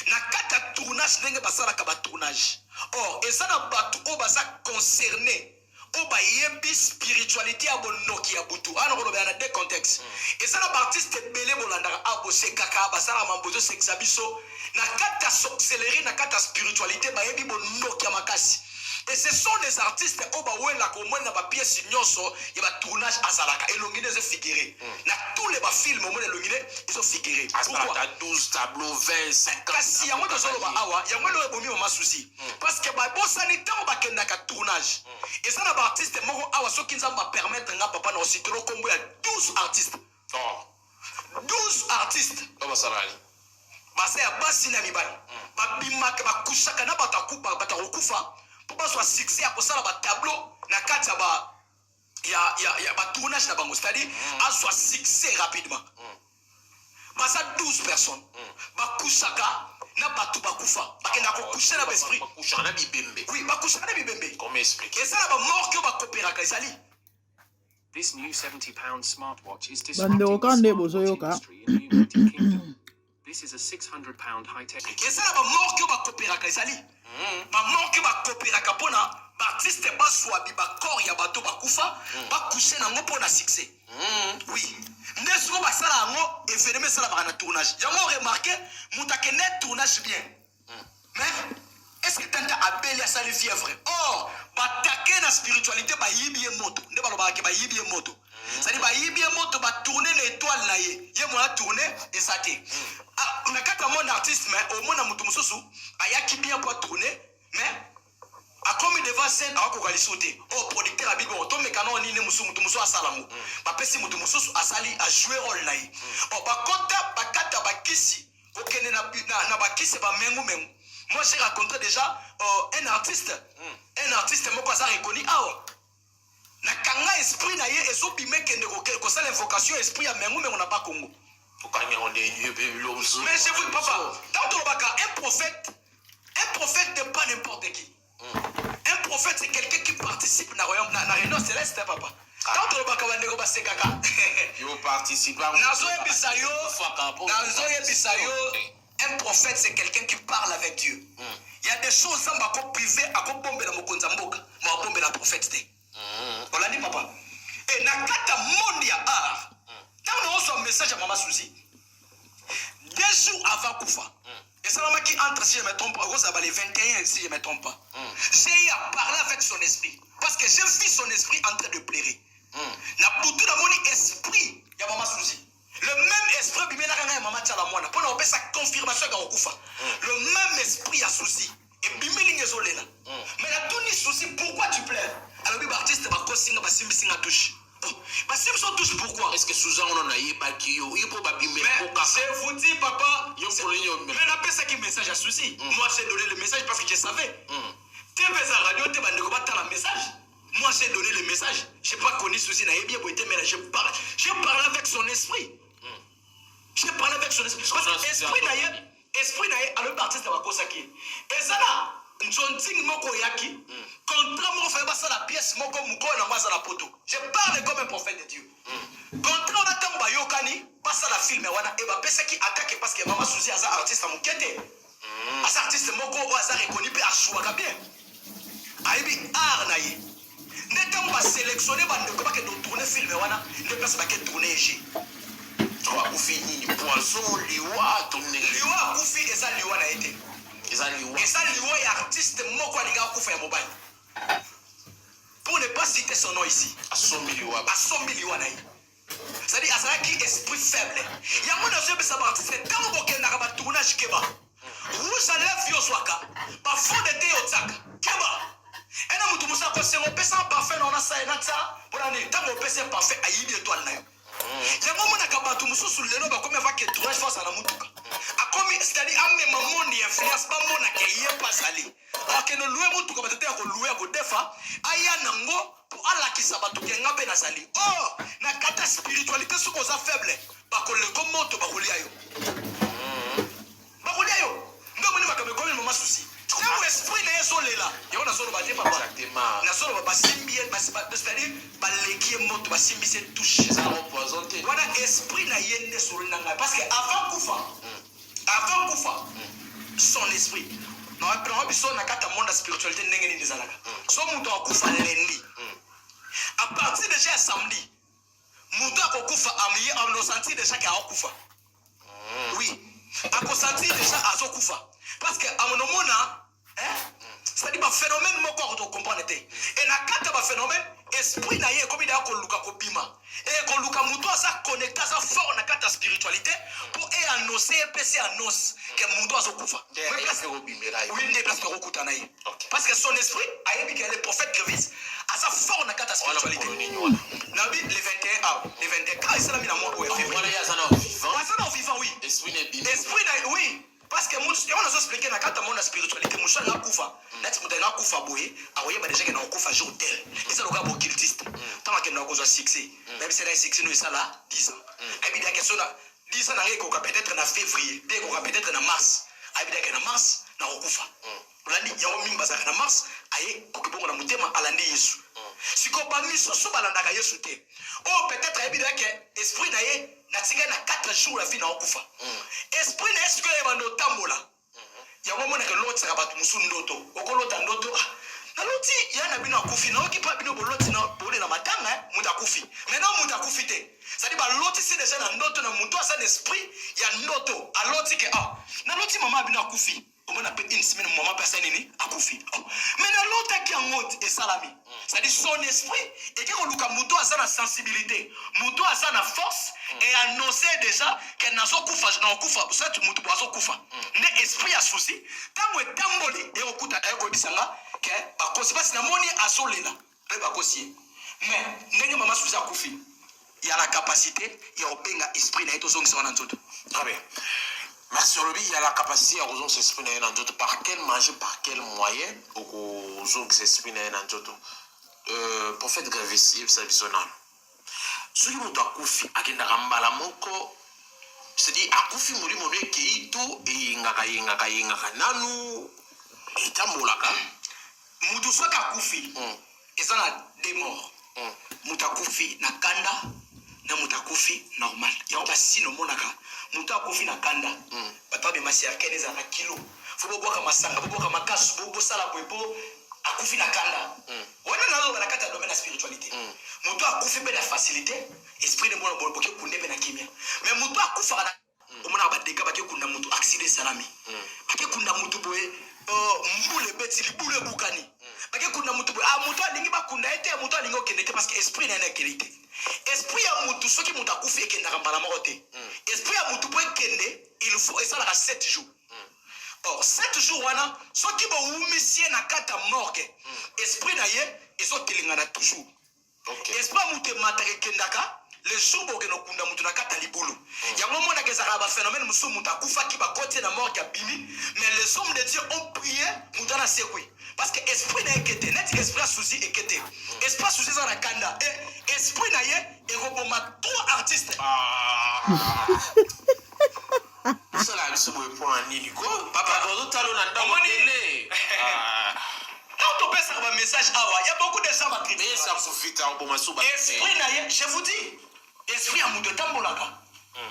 Na kati ya tournage, ndenge basalaka batournage, or eza na bato oyo baza concerné. Oyo bayebi spiritualité ya bondoki ya butu. Awa nakolobela na deux contextes. Eza na ba artistes ebele bolandaka awa, bosekaka, basalaka mambo ezosekisa biso. Na kati ya sorcellerie, na kati ya spiritualité, bayebi bondoki ya makasi. Et ce sont des artistes oyo bawelaka omoni na ba pièces nyonso ya ba tournage azalaka elongi nde ezo figurer. Na tous les ba films omoni elongi nde ezo figurer. Pourquoi? Asalaka 12 tableau, 20, 50. Kasi yango tozoloba awa, yango eloko ebomi mama Suzy. Parce que babosani ntango bakendaka tournage. Eza na ba artistes moko awa, soki Nzambe a permettre nga papa na ositelo kombo ya 12 artistes. Oh. 12 artistes. Oyo basalaka nini? Baza ya basi na mibali. Babimaka, bakusaka na bato akufa, bato akokufa mpo bazwa succès ya kosala ba tableau na kati ya ba ya ya ya ba tournage na bango, c'est-à-dire azwa succès rapidement. Baza 12 personnes. Bakusaka na bato bakufa, bakendaka kokusha na baesprit. Bakushaka na bibembe? Oui, bakusaka na bibembe. Comment expliquer? Eza na bamorke oyo bakopéraka ezali. This new £70 smartwatch is Bandeko, disrupting kaka the nde smartwatch bozoyoka. industry in the United Kingdom. This is a £600 high-tech Eza na bamorke oyo bakopéraka ezali bamorke bakopéraka mpona baartiste bazwa bibakor ya bato bakufa, bakushe nango mpona succès. Oui, nde soko basala yango, événement esalamaka na tournage. Yango remarque, moto akende tournage bien, mais est ce que tanta abeli, asali fièvre? Or batake na spiritualité, bayibi ye moto. Nde balobaka ke bayibi ye moto, c'est-à-dire bayibi ye moto, batourne na étoile na ye, ye moya tourne eza te. Ah, na kati ya monde artiste, mais omona moto mosusu ayaki bien po atourne, mais akomi devant scène, akokoka lisusu te. Oyo producteur abi: bon, tomeka nao nini mosusu, moto mosusu asala yango. Bapesi moto mosusu, asali, ajoue rôle na ye. O bakota, bakata bakisi, kokende na bakisi bamengumengu. Moi, j'ai rencontré déjà un artiste moko aza reconnu awa. Nakanga esprit na ye, ezobima, ekende kosala invocation, esprit ya mengumengu na Bakongo. Okangi yango nde yo mpe biloko mosusu. Mais je vous, papa, tant tolobaka un prophète, un prophète n'est pas n'importe qui. Un prophète, c'est quelqu'un qui participe na royaume, na réunion céleste, hein, papa. Tant tolobaka, bandeko basekaka. Yo participe. Nazoyebisa yo, nazoyebisa yo, un prophète, c'est quelqu'un qui parle avec Dieu. Il y a des choses Nzambe akoprivé, akobombela mokonzi ya mboka, ma abombela prophète te. Olandi, papa? E na kati ya monde ya art, ntango naozwa message ya mama Suzi 2 jours avant kufa, esalamaki entre, si je me trompe pas, okozala ba le 21, si je me trompe pas, j'ai eu à parler avec son esprit, parce que j'ai vu son esprit en train de pleurer. Na butu, namoni esprit ya mama Suzi, le même esprit ebimelaka ngai ya mama Tiala Mwana mpo na kopesa confirmation ya kokufa. Le même esprit ya Suzi ebimeli nga, ezolela. Mais natuni Suzi: pourquoi tu pleures? Alobi: baartiste bakosinga, basimbisinga touche. Oh, basimbisi touche pourquoi? Est ce que Suza wana nayebaki yo ye mpo babimela? Mais kaka je vous dis, papa, yo mokolo nini mais napesaki message à Suzi. Moi, j'ai donné le message parce que je savais te mpe eza radio te, bandeko batala message. Moi, j'ai donné le message. J'ai pas connu Suzi, nayebi ye boye te, mais je parle, j'ai parlé avec son esprit. J'ai parlé avec son esprit parce que esprit na ye, esprit na ye alobi baartiste bakosaki ye. Eza na nzonzingi moko oyaki, contrat moko faye basala pièce moko, mokolo nango aza na poto. Je parle comme un prophète de Dieu. Contrat wana, ntango bayokani basala film wana, e bapesaki attaque, parce que mama Suzi aza artiste ya moke te, aza artiste moko oyo aza reconnu mpe aswaka bien, ayebi art na ye. Nde ntango basélectionne bandeko bakende kotourne film wana, nde place bake tourne eg. To akufi nini? Poison, liwa to ndenge? Liwa akufi eza liwa na ye te. Eza liwa? Eza liwa ya artiste moko alingaka kufa, ya mobali, pour ne pas citer son nom ici. Asombi liwa? Asombi liwa na ye, c'est-à-dire azalaki esprit faible. Yango nazoyebisa baartiste: ntango bokendaka batournage, keba. Rouge à lèvre yo ozwaka, bafond de teint otiaka, keba. Ena motu mosu akosenga opesaka parfum na wana, sala natia mpona nini? Ntango opesi ye parfum, ayibi étoile na yo. Yango omonaka bato mosusu lelo bakomi, avake tournage, fo azala na mutuka, akomi, c'est-à-dire amema monde ya influence, bamonaka ye mpo azali, akende louer mutuka, bato te ya kolouer, ya kodefa, aya nango mpo alakisa bato ke nga mpe nazali. Or na kati ya spiritualité, soki oza faible, bakoleko moto, bakolia yo, bakolia yo. Nde omoni makambo ekomi mama Susi, ntango esprit na ye ezolela. Yango nazoloba te, papa. Exactement. Nazoloba basimbi ye, c'est-à-dire baleki ye moto, basimbisi ye touche. Eza nango poison te? Wana esprit na ye nde sololi na ngai, parce que avant kufa, avant kufa, son esprit Na biso na kati ya monde ya spiritualité, ndenge nini ezalaka? So moto akufa lundi, à partir déjà ya samedi, moto akokufa, amiye anosentir déjà ke akokufa. Oui, akosentir déjà azokufa, parce que amonomona, hein? C'est-à-dire baphénomène moko akotocomprendre te. E na kati ya baphénomène, esprit na ye ekomi deya koluka kobima, e koluka moto aza connecté, aza fort na kati ya spiritualité, mpo e annonce, epesi annonce ke moto azokufa. Nde ayebi kobimela ye. Oui, nde place tokokutana na ye. Parce que son esprit ayebi ke le prophète Grevis aza fort na kati ya Wana spiritualité. mokolo nini wana? Nabi le 21 awa, le 21 quand esalami na mois oyo ya février. Wana ye aza na vivant? Aza na vivant, oui. Esprit na ebimi? Esprit na, oui, parce que moto yango nazo expliquer, na kati ya monde ya spiritualité, mosu alinga akufa, neti moto alinga akufa boye, akoyeba déjà ke na kokufa jour tel. Eza lokola bocultiste, ntango akendaka kozwa succès, nayebisa na ye succès no esala 10 ans, ayebi deya question na 10 ans na ngai ekoka peut-être na février, mpe ekoka peut-être na mars. Ayebi deya ke na mars nakokufa. Olandi yango mingi, bazalaka na mars, aye koki bongo na motema, alandi Yesu. Sikoyo bamisusu balandaka Yesu te, oyo peut-être ayebi deya ke esprit na ye natikali na 4 jours ya vie na okufa. Esprit na ye sikoyo eyebanda otambola yango, omonaka elotisaka bato mosusu ndoto. Okolota ndoto: "Ah, naloti ya na bino akufi, nayoki mpa bino boloti na bolela matanga, eh, moto akufi." Maintenant moto akufi te, c'est-à-dire balotisi déjà na ndoto na moto aza na esprit ya ndoto, aloti ke: "Ah, naloti mama ya bino akufi." Omona mpe une semaine, mama mpe asali nini? Akufi. Oh. Mais nalotaki yango te, esalami. C'est-à-dire son esprit eke koluka moto aza na sensibilité, moto aza na force, e annonce déjà ke nazokufa, nakokufa. Soit moto bo azokufa nde esprit ya souci, ntango etamboli, ekokuta, ekoyebisa nga ke bakosi mpasi, namoni azolela mpe bakosi ye. Mais ndenge mama Susi akufi, ya la capacité ya kobenga esprit na ye, tozongisa wana nzoto. Très bien. Merci. Olobi ya la capacité ya kozongisa esprit na ye na nzoto. Par quelle magie, par quel moyen okozongisa esprit na ye na nzoto? Prophète Gravis, yebisa biso nano, soki moto akufi, akendaka mbala moko, c'est-à-dire akufi, molimo no ekei, to eyengaka, yengaka, yengaka nanu, etambolaka? Moto soki akufi, eza na deux morts. Moto akufi na kanda na moto akufi normal. Yango basine omonaka moto akufi na kanda, bato babema cercueil ezalaka kilo, fo bobwaka masanga, bobwaka makasu, bosala boye, mpo akufi na kanda. Wana nazoloba na kati ya domaine ya spiritualité. Moto akufi mpe na facilité, esprit ne mona boke kunde mpe na kimia. Mais moto akufaka na, omonaka badega, bake kunda moto, accident esalami, bake kunda motu boye, mbula ebeti, libulu ebukani, bake kunda motu boye. Ah, moto alingi bakunda ye te, moto alingi okende te, parce que esprit na ye na ekeli te. Esprit ya motu, soki moto akufi, ekendaka mbala moko te. Esprit ya motu, mpo ekende, il faut esalaka 7 jours. Or 7 jours wana, soki bowumisi ye na kati ya morgue, esprit na ye ezotelengana toujours. Esprit ya moto emataka, ekendaka le jour bokende okunda moto na kati ya libulu. Yango omonaka ezalaka na baphénomène mosusu, moto akufaki, bakoti ye na morgue, abimi, mais les hommes de Dieu ont prié, moto wana asekwi, parce que esprit na ye eke te. Neti esprit ya Susi eke te. Esprit ya Susi eza na kanda, e esprit na ye ekoboma trop artiste. Osala biso boye mpo na nini ko? Papa, ozotala na ndako tele. Ntango topesaka bamessage awa, ya beaucoup de gens bacritique. Esa kofita oboma so. Esprit na ye, je vous dis, esprit ya moto etambolaka.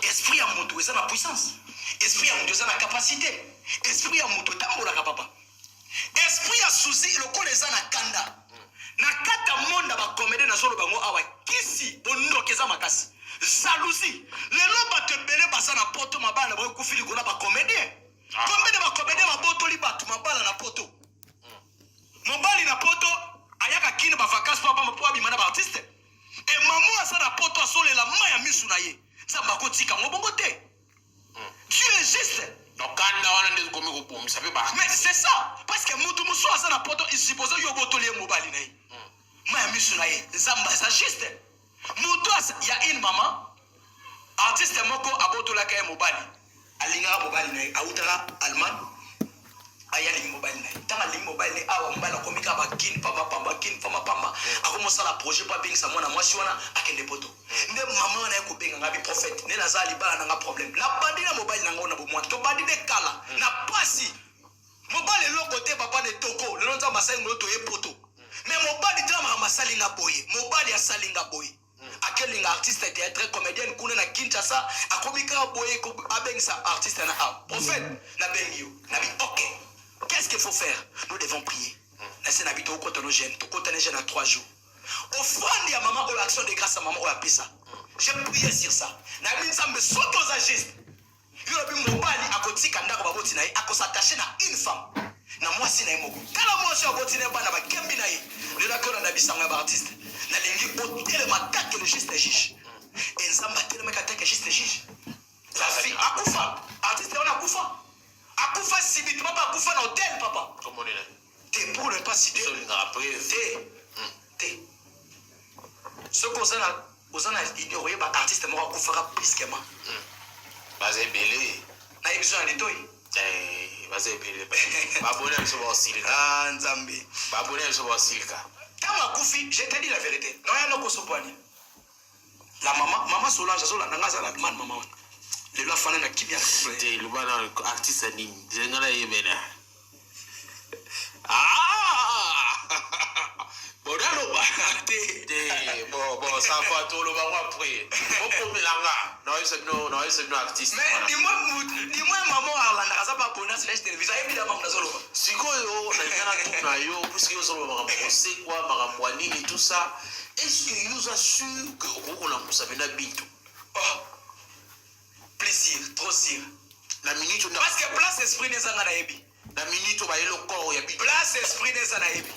Esprit ya moto eza na puissance, esprit ya moto eza na capacité, esprit ya moto etambolaka, papa. Esprit ya Susi lokola eza na kanda, na kati ya monde ya bacomédien, nazoloba yango awa, kisi bondoki eza makasi, jalousie. Lelo bato ebele baza na poto, mabala na bango ekufi likolo ya bacomédien. Combien de bacomédien babotoli bato mabala na poto? Mobali na poto ayaka kini bavacance mpo abamba, mpo abima na baartiste. E mama aza na poto, azolela mai ya misu na ye. Nzambe akotika yango bongo te, Dieu est juste. Donc kanda wana nde ekomi kobomisa mpe ba Mais c'est ça, parce que mutu mosusu aza na poto, suppose yo obotoli ye mobali na ye, mai ya misu na ye. Nzambe aza juste. Moto ya une mama artiste moko abotolaka ye mobali, alingaka mobali na ye, awutaka Allemagne, aye, alingi mobali na ye. Ntango alingi mobali na ye awa, mobali akomi kaka bakini pambapamba, kini pambapamba, akomosala projet mpo abengisa mwana mwasi wana akende poto. Nde mama wana ye kobenga nga bi prophète, nde naza libala nanga problème, nabandi na mobali na ngai na bomwana, tobandi nde kala na pasi, mobali eloko te, papa na etoko. Lelo Nzambe asali ngolo, toye poto, mais mobali tala makambo asali nga boye, mobali asali nga boye. Akelinga artiste ya théâtre, comédienne kuna na Kinshasa, akomi kaka boye, abengisa artiste na awa. Prophète, nabengi yo, nabi ok. Qu'est-ce qu'il faut faire? Nous devons prier. Na se na bi tokota no jeûne, tokota na jeûne à 3 jours. Offrande ya mama oyo, action de grâce ya mama oyo apesa. J'ai prié sur ça. Na bi Nzambe, soki oza juste. Yo lobi mobali akotika ndako baboti na ye, akos'attacher na une femme. Na mwasi na ye moko. Tala mwasi oyo aboti na ye bana bakembi na ye. Lelo akolanda bisango ya baartiste. Nalingi otelema kaka le juste juge. E Nzambe atelemaki atake juste juge. La fille akufa. Artiste wana akufa. Akufa subitement pa akufa na hôtel papa. Komoni na Te pour ne pas citer. Biso olingaka preuve. Te. Te. Soki oza na idée oyeba artiste moko akufaka brusquement. Baza ebele. Nayebi so na litoi. Eh, baza ebele, babone na biso baosilika. Ah Nzambe. Babone na biso baosilika. Ntango akufi, je te dis la vérité. Noya nokoso pwani. La maman, mama Solange azolanda nga, aza na Allemagne mama wana. Lelo afanda na kimia na couple. Te, loba na artiste nini zenga na yebena. Ah bon, naloba Te. Te, bon, ça va, toloba ngo après. Okomelanga, naoyebisa bino artiste. Mais dis-moi, dis-moi, maman alandaka, aza pa abonné à télévision, ayebi na maman nazoloba. Sikoyo nalinga natuna yo, puisque yo ozoloba makambo kosekwa, makambo ya nini, tout ça, est ce que yo oza sûr que okoki kolamusa mpena Bintu? Oh. Plus sûr, trop sûr. Na minute oyo? Parce que place esprit nezanga nayebi. Na minute oyo bayeli corps ya Bintu? Place esprit neza nayebi.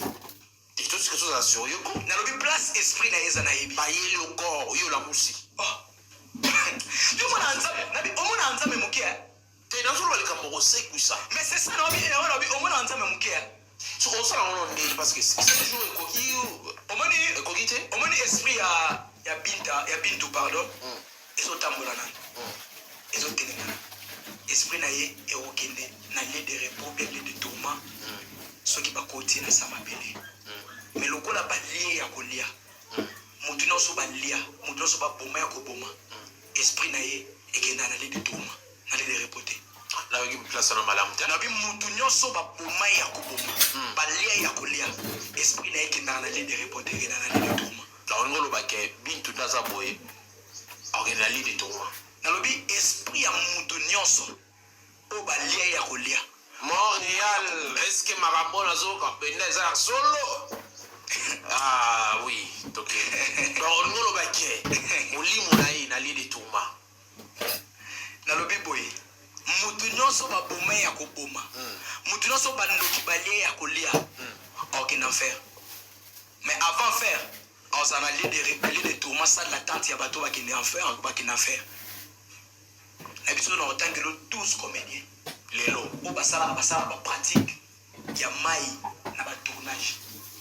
Te, tosika tozala sérieux ko. Nalobi place esprit na ye eza nayebi. Bayeli yo corps, yo olamusi? Oh. Yo omona Nzambe, nabi omona Nzambe moke, eh? Te, nazoloba likambo kosekwisa. Mais c'est ça, nabi nabi omona Nzambe moke, eh? Soki osala ngo ndenge, parce que 7 jours ekoki. Omoni Ekoki te. Omoni esprit ya Binta, ya Bintu pardon, ezotambola nano, ezotelema. Esprit na ye ekokende na lieu de repos, bien lieu de tourment, soki bakoti na sa mabele. Mais lokola balie ya kolia motu nyonso, balia motu nyonso, baboma ya koboma, esprit na ye ekenda na lieu de tourment, na lieu de repos te. Nayoki place na malamu te. Nabi mutu nyonso baboma ye ya koboma, balia ye ya kolia, esprit na ye ekendaka na lieu de repos te, ekenda na lieu de tourment. Naolingi oloba ke Bintu nde aza boye, akokende na lieu de tourment? Nalobi esprit ya mutu nyonso oyo balia ye ya kolia. Montréal, est ce que makambo nazoyoka mpenza eza ya solo? Ah oui, toke. Donc olingi oloba ke molimo na ye na lieu de tourment? Nalobi boye, mutu nyonso baboma ye ya koboma, mutu nyonso bandoki balia ye ya kolia, akokende enfer. Mais avant enfer, azala na lieu de tourment, salle d'attente ya bato bakende enfer, bakende enfer. Na biso na otangelo 12 comédien lelo oyo basalaka bapratique ya mai na batournage,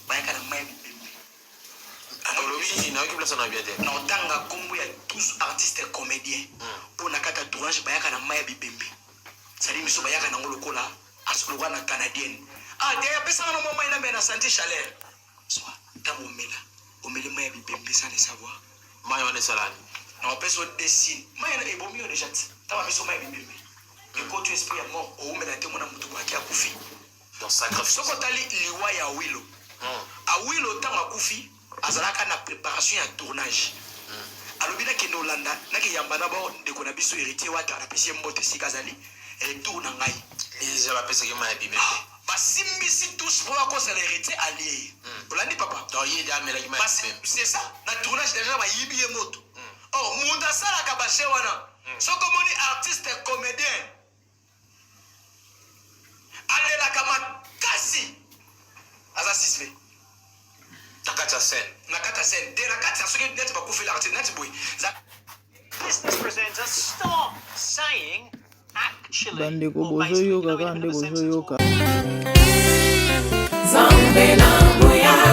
bayaka na mai ya bibembe. Olobi nini? Nayoki place na bien te. Na otanga nkombo ya 12 artistes comédien oyo na kati ya tournage bayaka na mai ya bibembe, c'est-à-dire miso bayaka nango lokola na canadienne. Ah te, apesanga na mwa mai na mai na santi chaleur. Soit ntango omela, omeli mai ya bibembe sans le savoir. Mai wana esalani? Na bapesa yo desine, mai wana ebomi yo déjà. Ti ntango bapesa yo mai ya bibembe, ekoti esprit ya mort, oumela te, mona motu boyaki akufi. Donc sacrifice. Soki otali liwa ya Awilo, Awilo ntango akufi azalaka na préparation ya tournage. Alobi nakende olanda, nakeyamba na bao ndeko na biso Héritier Wata, napesi ye mbote esika azali, retour na ngai. Déjà bapesaki mai ya bibembe? Basimbisi tous mpo bakosala Héritier alie ye. Olandi papa? Donc ye de amelaki mai ya bibembe? C'est ça, na tournage déjà bayibi ye moto. Or moto asalaka bashe wana, soki omoni artiste comédien alelaka makasi, aza suspect. Na kati ya scène? Na kati ya scène te, na kati ya soki neti bakufeli artiste neti boye. Business presenter, stop saying actually. Bandeko, bozoyoka kaka nde bozoyoka. Nzambe na nguya.